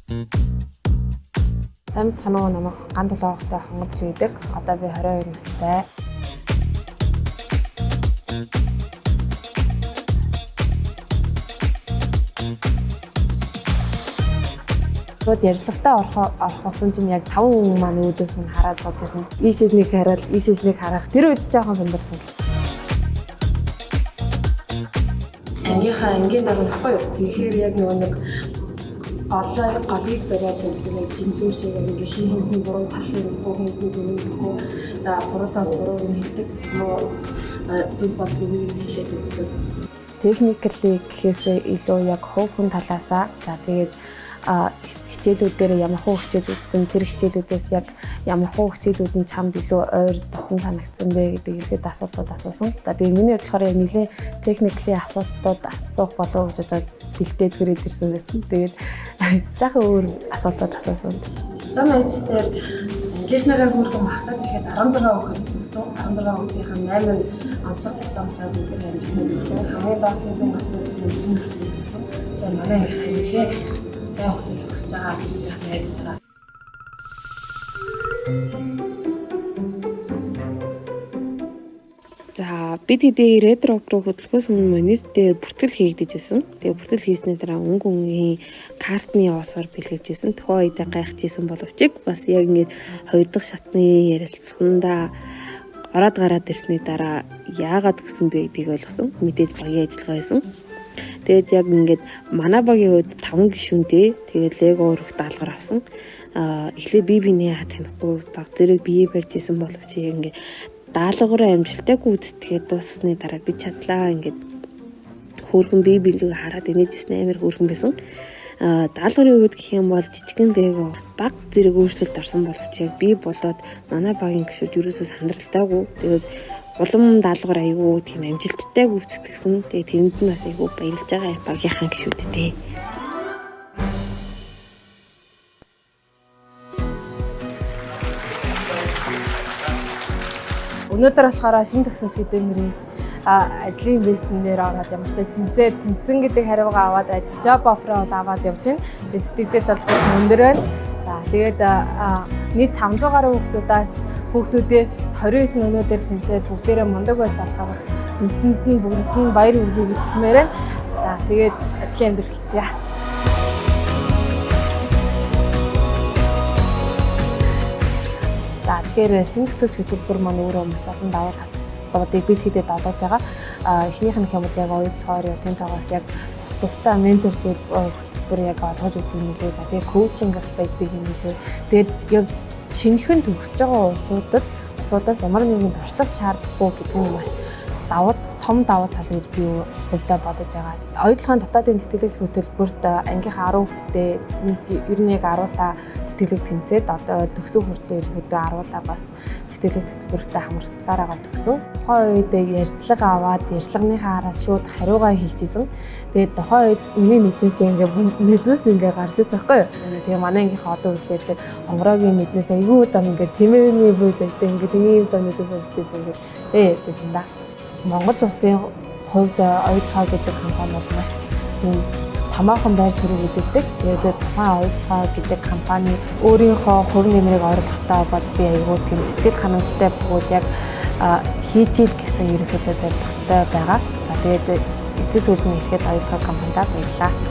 Сайн сануу, намайг ган толгойтой хонгор зэрэг гэдэг. Одоо би 22 настай. Шууд ярилцлагатай орохсон чинь яг 5 хүн маань өөдөөс минь хараад сууж байсан. Ийшээс нэг хараад, ийшээс нэг харах. Тэр үед жоохон сандарсан. Ангийнхаа ангийн дарга байхгүй юу? Тэгэхээр яг нөгөө нэг голыг бариад өгдөг нэг жинлүүр шиг яг ингээ хин буруу талын мэдгүй, хин зөв мэдгүй, буруудаас бурууг нь хэлдэг. Зөв бол зөвийг нь хэлээд өгдөг. Technically гэхээсээ илүү яг хувь хүн талаасаа, за тэгээд хичээлүүдээр ямар хуу хичээл үзсэн, тэр хичээлүүдээс яг ямар хуу хичээлүүд нь чамд илүү ойр дотн санагдсан бэ гэдэг ихэд асуултууд асуусан. За тэгээд миний хувьд болохоор яг нэлээд technically асуултууд асуух болов гэж одоо бэлдээд хүрээд ирсэн байсан. Тэгээд жаахан өөр асуултууд асуусан. Лам аж дээр ангийнхныгаа хөөрхөн махтаад ихэд 16 хүүхэд төгсөн. 16 хүүхдийн 8 нь онцлог дипломтой бүгд амжилттай төгсөн. Хамгийн доотлын дүн авсан хүүхэд нь төгсөн. Тэгэхээр манай ангийнхаа нэлээ сайн хүүхдүүд төгсөж байгаа гэж бас найдаж байгаа. За бид хэдий Red Rock руу хөдлөхөөс өмнө Монит дээр бүртгэл хийгдэж байсан. Тэгээ бүртгэл хийсний дараа өнгө өнгийн картны яваасаар бэлгэлж исэн. Тухайн үед гайхаж исэн боловч бас яг ингээд хоёр дахь шатны ярилцлаганда ороод гараад ирсний дараа яагаад өгсөн бэ гэдгийг ойлгосон. Мэдээж багийн ажиллагаа байсан. Тэгээд яг ингээд манай багийн хувьд 5 гишүүнтэй. Тэгээд Лего өрөх даалгавар авсан. Эхлээ би бинээ танихгүй баг зэрэг бие барьж исэн боловч яг ингээд даалгавраа амжилттай гүйцэтгээд дууссаны дараа би чадлаа, ингээд хөөрхөн бие биелийг хараад инээжсэн, амар хөөрхөн байсан. Даалгаврын үед гэх юм бол жижигэн Лего баг зэрэг өөрчлөлт орсон боловч яг би болоод манай багийн гишүүд ерөөсөө сандралтайгүй. Тэгээд улам даалгавар айгүй тийм амжилттай гүйцэтгэсэн. Тэгээд тэрэнд нь бас айгүй баярлж байгаа багийнхаа гишүүдтэй. Өнөөдөр болохоор шинэ төгсөөч гэдэг нэрээр ажлын бэсэн дээр ороод ямартай тэнцээ тэнцэн гэдэг хариугаа аваад job offer бол аваад явж байна. Тэгээд сэтгэл бол өндөр байна. За тэгээд нийт 500 гаруй хүүхдүүдээс 29 өнөөдөр тэнцээд бүгдээрээ мундаг байсан болохоор бас тэнцэнд нь бүгд нь баяр хүргэе гэж хэлмээр байна. За тэгээд ажлын амьдрал эхэлсэ. За тэгэхээр шинэ төсөөлч хөтөлбөр маань өөрөө маш олон давуу талуудыг бид хэдэд олгож байгаа. Эхнийх нь гэх юм бол яг оюутлогоор явцын тоогоос яг тус тустай mentorship хөтөлбөр яг олгож өгдөг юм лээ. За тэгээд коучинг бас байдаг юм лээ. Тэгээд яг шинэхэн төгсөж байгаа улсуудаас ямар нэгэн туршлага шаардахгүй гэдэг нь маш том давуу тал гэж би хувьдаа бодож байгаа. Оюутлогын дотоодын тэтгэлэг хөтөлбөрт ангийнхаа 10 хүүхэдтэй нийт ер нь яг 10-аа тэтгэлэг тэнцээд одоо төгсөх хүртлээр ерөнхийдөө 10-аа бас тэтгэлэг хөтөлбөртөө хамрагдсаар байгаа төгсөн. Тухайн үед ярилцлага аваад ярилцлагынхаа араас шууд хариугаа хэлж исэн. Тэгээд тухайн үед миний нүднээс ингээ нэлмэс ингээ гарч ирсэн байхгүй юу? Тэгээ манай ангийнхаа одоо үжилээд онгороогийн нүднээс айгүй дам ингээ тэмээний бүлэгтэй ингээ тийм дам нүднээс уншиж исэн ингээ ярьж исэн да. Монгол улсын хувьд оюутлогоо гэдэг компани бол маш тийм томоохон байр суурийг эзэлдэг. Тэгээд тухайн оюутлогоо гэдэг компани өөрийнхөө хувь нэмрийг оруулахдаа бол би айгүй тийм сэтгэл ханамжтай бөгөөд яг хийж ил гэсэн ерөнхийдөө зорилготой байгаа. За тэгээд эцэс үйл нь хэлэхэд оюутлогоо компанидаа баярлалаа.